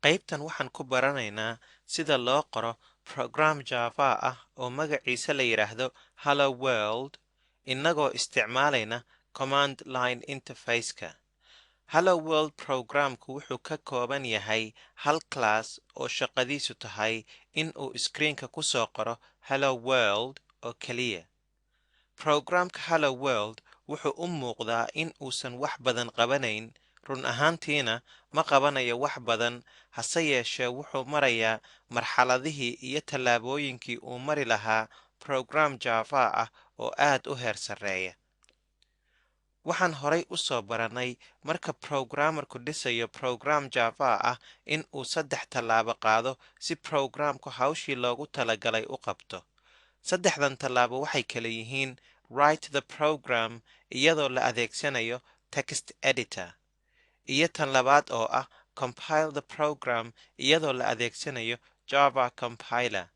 Qaybtan waxaan ku baranaynaa sida loo qoro program Java ah oo magaciisa la yidhaahdo Hello World, innagoo isticmaalayna command line interface-ka. Hello World programku wuxuu ka kooban yahay hal class oo shaqadiisu tahay in uu screenka ku soo qoro "Hello World" oo keliya. Programka Hello World wuxuu u muuqdaa in uusan wax badan qabanayn, run ahaantiina ma qabanayo wax badan, hase yeeshee wuxuu marayaa marxaladihii iyo tallaabooyinkii uu mari lahaa program Java ah oo aad u heer sarreeya. Waxaan horay u soo baranay marka programmerku dhisayo program Java ah in uu saddex tallaabo qaado si programku hawshii loogu talagalay u qabto. Saddexdan tallaabo waxay kala yihiin: write the program iyadoo la adeegsanayo text editor, iyo tan labaad oo ah compile the program iyadoo la adeegsanayo Java compiler,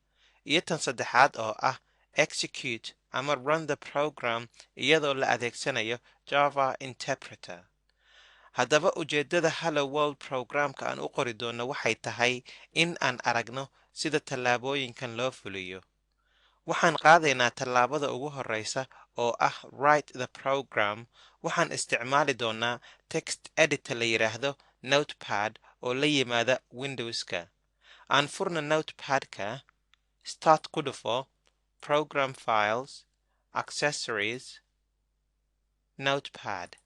iyo tan saddexaad oo ah execute ama run the program iyadoo la adeegsanayo Java interpreter. Haddaba, ujeeddada Hello World programka aan u qori doono waxay tahay in aan aragno sida tallaabooyinkan loo fuliyo. Waxaan qaadaynaa tallaabada ugu horreysa oo ah write the program. Waxaan isticmaali doonaa text editor la yidhaahdo Notepad oo la yimaada Windowska. Aan furna Notepadka. Start ku dhufo, Program Files, Accessories, Notepad.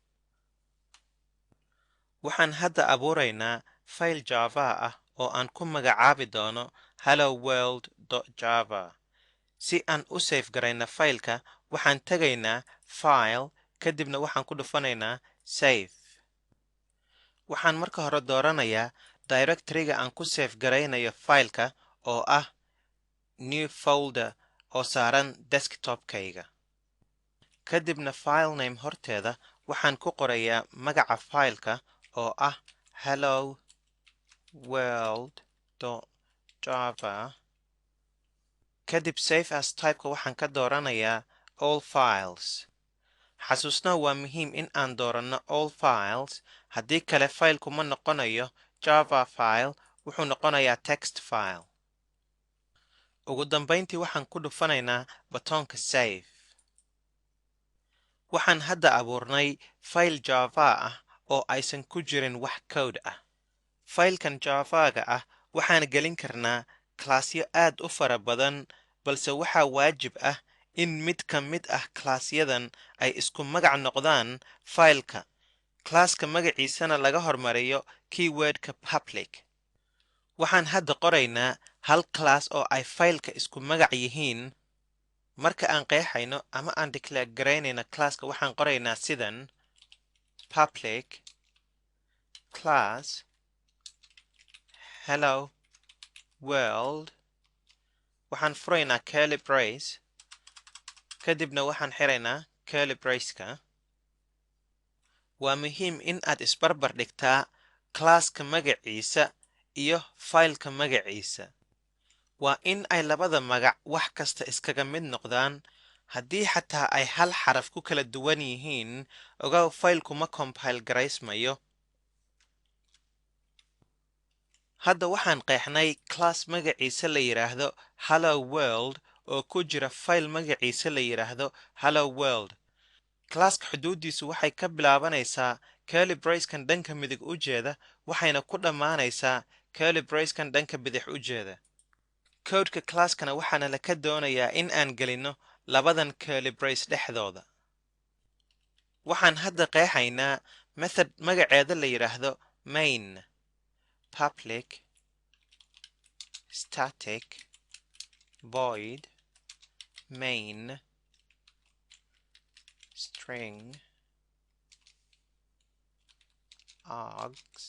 Waxaan hadda abuuraynaa fayl Java ah oo aan ku magacaabi doono hello world java. Si aan u save garayno faylka, waxaan tegaynaa File, kadibna waxaan ku dhufanaynaa Save. Waxaan marka hore dooranayaa directoryga aan ku save garaynayo faylka oo ah new folder oo saaran desktopkayga. Kadibna file name horteeda waxaan ku qorayaa magaca faylka oo ah hello world java. Kadib save as typeka waxaan ka dooranayaa All Files. Xasuusna, waa muhiim in aan dooranno All Files, haddii kale faylku ma noqonayo Java file, wuxuu noqonayaa text file. Ugu dambayntii waxaan ku dhufanaynaa batoonka Save. Waxaan hadda abuurnay fayl Java ah oo aysan ku jirin wax code ah. Faylkan Javaga ah waxaan gelin karnaa classyo aad u fara badan, balse waxaa waajib ah in mid ka mid ah classyadan ay isku magac noqdaan faylka, classka magaciisana laga hormariyo keywordka public. Waxaan hadda qoraynaa hal class oo ay faylka isku magac yihiin. Marka aan qeexayno ama aan declare garaynayno classka, waxaan qoraynaa sidan: public class Hello World. Waxaan furaynaa curly brace, kadibna waxaan xiraynaa curly braceka. Waa muhiim in aad isbarbar dhigtaa classka magaciisa iyo faylka magaciisa. Waa in ay labada magac wax kasta iskaga mid noqdaan. Haddii xataa ay hal xaraf ku kala duwan yihiin, ogow, faylku ma compile garaysmayo. Hadda waxaan qeexnay class magaciisa la yidhaahdo Hello World oo ku jira fayl magaciisa la yidhaahdo hello world. Classka xuduuddiisu waxay ka bilaabanaysaa curly bracekan dhanka midig u jeeda, waxayna ku dhammaanaysaa curly bracekan dhanka bidix u jeeda. Codeka classkana waxaana laka doonayaa in aan gelinno labadan curly brace dhexdooda. Waxaan hadda qeexaynaa method magaceeda la yidhaahdo main. Public static void main string args.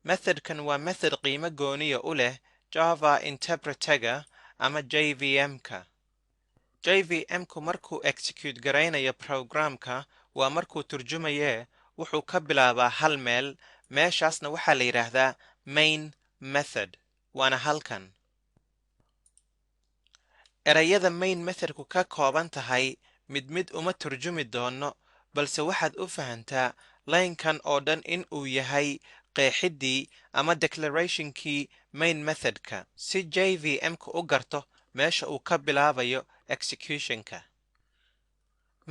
Methodkan waa method qiimo gooniya u leh Java interpreterga ama JVM-ka. JVM-ku markuu execute garaynayo programka, waa markuu turjumayee, wuxuu ka bilaabaa hal meel. Meeshaasna waxaa la yidhaahdaa main method, waana halkan. Erayada main methodku ka kooban tahay mid mid uma turjumi doono, balse waxaad u fahantaa linekan oo dhan in uu yahay qeexiddii ama declarationkii main methodka, si JVM-ka u garto meesha uu ka bilaabayo executionka.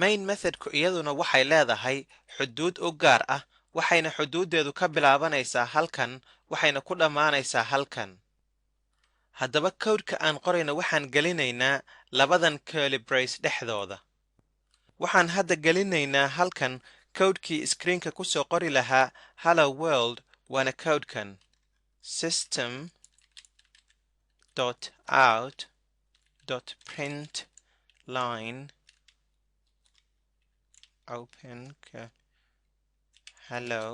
Main methodku iyaduna waxay leedahay xuduud u gaar ah, waxayna xuduuddeedu ka bilaabanaysaa halkan, waxayna ku dhammaanaysaa halkan. Haddaba codeka aan qorayno waxaan gelinaynaa labadan curly brace dhexdooda. Waxaan hadda gelinaynaa halkan codekii screenka ku soo qori lahaa "Hello World", waana codekan: System.out.print line open "Hello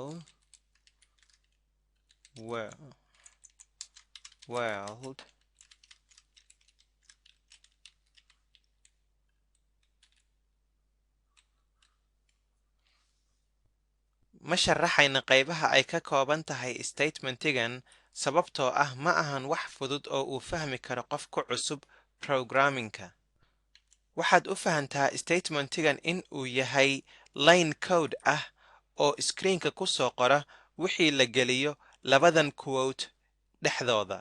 World". Ma sharaxayna qaybaha ay ka kooban tahay statementigan, sababtoo ah ma ahan wax fudud oo uu fahmi karo qof ku cusub programmingka. Waxaad u fahantaa statementigan in uu yahay line code ah oo screenka ku soo qora wixii la geliyo labadan quote dhexdooda.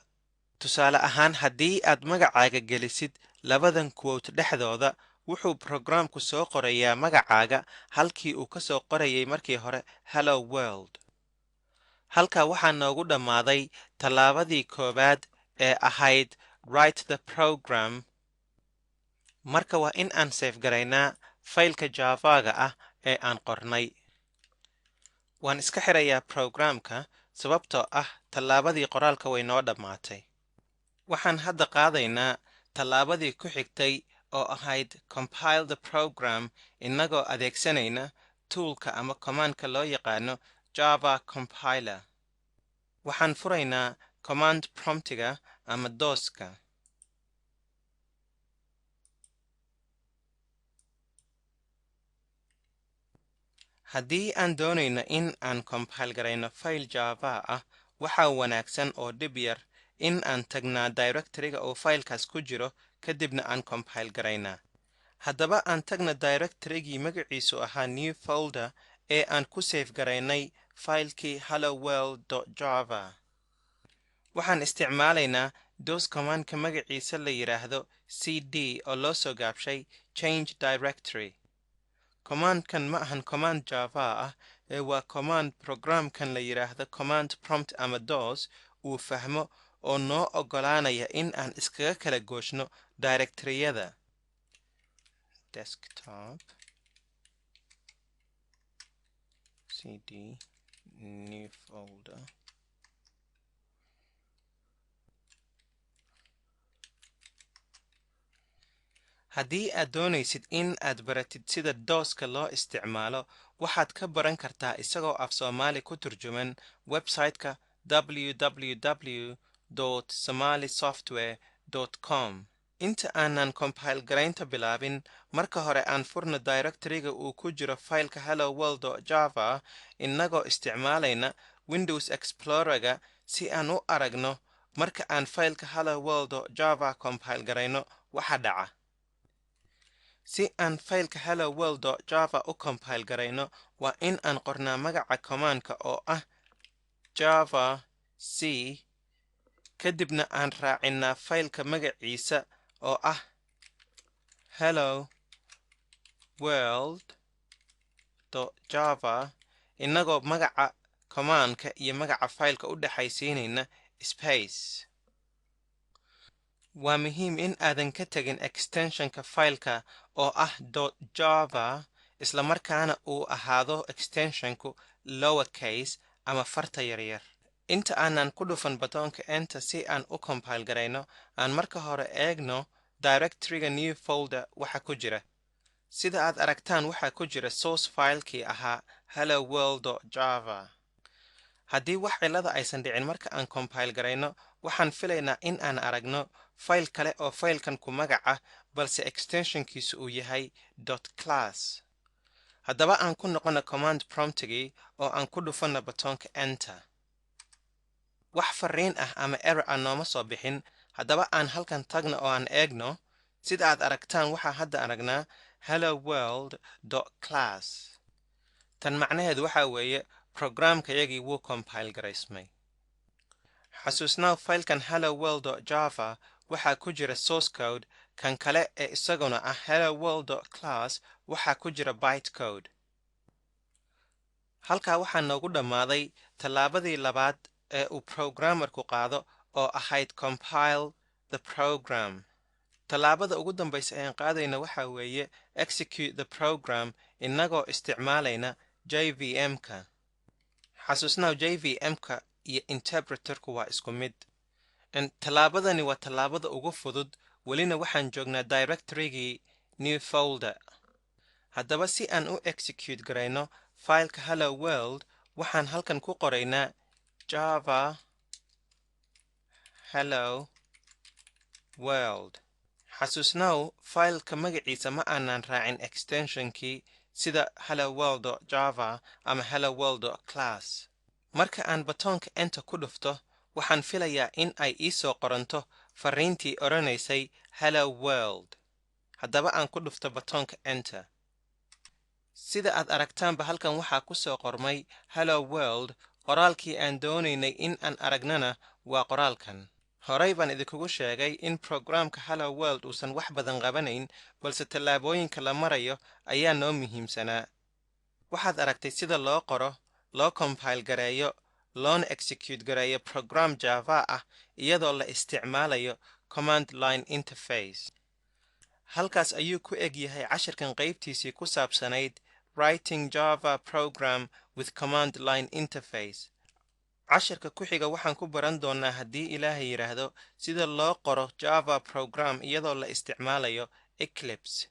Tusaale ahaan, haddii aad magacaaga gelisid labadan quote dhexdooda, wuxuu programku soo qorayaa magacaaga halkii uu ka soo qorayay markii hore "Hello World". Halkaa waxaa noogu dhammaaday tallaabadii koowaad ee ahayd "Write the program". Marka waa in aan save garaynaa faylka Javaga ah ee aan qornay. Waan iska xirayaa programka, sababtoo ah tallaabadii qoraalka way noo dhammaatay. Waxaan hadda qaadaynaa tallaabadii ku xigtay oo ahayd "Compile the program", innagoo adeegsanayna toolka ama commandka loo yaqaano Java compiler. Waxaan furaynaa command promptiga ama DOSka. Haddii aan doonayno in aan compile garayno fayl Java ah, waxaa wanaagsan oo dhib yar in aan tagnaa directoryga uu faylkaas ku jiro, kadibna aan compile garaynaa. Haddaba aan tagna directorygii magaciisu ahaa new folder ee aan ku save garaynay faylkii hello world java. Waxaan isticmaalaynaa DOS commandka magaciisa la yidhaahdo cd, oo loo soo gaabshay change directory. Commandkan ma ahan command Java ah ee waa command programkan la yidhaahdo command prompt ama DOS uu fahmo oo noo oggolaanaya in aan iskaga kala gooshno directoryada. Desktop, cd new folder. Haddii aad doonaysid in aad baratid sida DOSka loo isticmaalo, waxaad ka baran kartaa isagoo af Soomaali ku turjuman website-ka www.somalisoftware.com. Inta aanan compile garaynta bilaabin, marka hore aan furno directoryga uu ku jiro faylka hello world java, innagoo isticmaalayna Windows Explorerga, si aan u aragno marka aan faylka hello world java compile garayno waxa dhaca. Si aan faylka hello world java u compile garayno, waa in aan qornaa magaca commandka oo ah java c, kadibna aan raacinaa faylka magaciisa oo ah hello world java, innagoo magaca commandka iyo magaca faylka u dhexaysiinayna space. Waa muhiim in aadan ka tegin extensionka faylka oo ah .java, isla markaana uu ahaado extensionku lowercase ama farta yaryar. Inta aanan ku dhufan batoonka enter si aan u compile garayno, aan marka hore eegno directoryga new folder waxa ku jira. Sida aad aragtaan, waxaa ku jira source filekii ahaa hello world java. Haddii wax cillada aysan dhicin marka aan compile garayno, waxaan filaynaa in aan aragno fayl kale oo faylkan ku magaca, balse extensionkiisu uu yahay .class. Haddaba aan ku noqono command promptigii oo aan ku dhufanno batoonka enter. Wax fariin ah ama error ah nooma soo bixin. Haddaba aan halkan tagno oo aan eegno Sida aad aragtaan, waxaa hadda aragnaa hello world class. Tan macnaheedu waxaa weeye programkayagii wuu compile garaysmay. Xasuusnaa, faylkan hello world java waxaa ku jira source code. Kan kale ee isaguna ah hello world class waxaa ku jira byte code. Halkaa waxaa noogu dhammaaday tallaabadii labaad ee uu programmerku qaado oo ahayd compile the program. Tallaabada ugu dambaysa ean qaadayna waxaa weeye execute the program, innagoo isticmaalayna JVM-ka. Xasuusnaw, JVM-ka iyo interpreterku waa isku mid. Tallaabadani waa tallaabada ugu fudud. Welina waxaan joognaa directorygii new folder. Haddaba, si aan u execute garayno fileka hello world, waxaan halkan ku qoraynaa java hello world. Xasuusnow, faylka magaciisa ma aanan raacin extensionkii sida hello world java ama hello world class. Marka aan batoonka enter ku dhufto, waxaan filayaa in ay ii soo qoranto fariintii odhanaysay "Hello world". Haddaba aan ku dhufto batoonka enter. Sida aad aragtaanba, halkan waxaa ku soo qormay "Hello world". Qoraalkii aan doonaynay in aan aragnana waa qoraalkan. Horey baan idinkugu sheegay in programka hello world uusan wax badan qabanayn, balse tallaabooyinka la marayo ayaa noo muhiimsanaa. Waxaad aragtay sida loo qoro, loo compile gareeyo, loona execute gareeyo program Java ah iyadoo la isticmaalayo command line interface. Halkaas ayuu ku eg yahay cashirkan qaybtiisii ku saabsanayd writing Java program with command line interface. Cashirka ku xiga waxaan ku baran doonaa, haddii Ilaahay yidhaahdo, sida loo qoro Java program iyadoo la isticmaalayo Eclipse.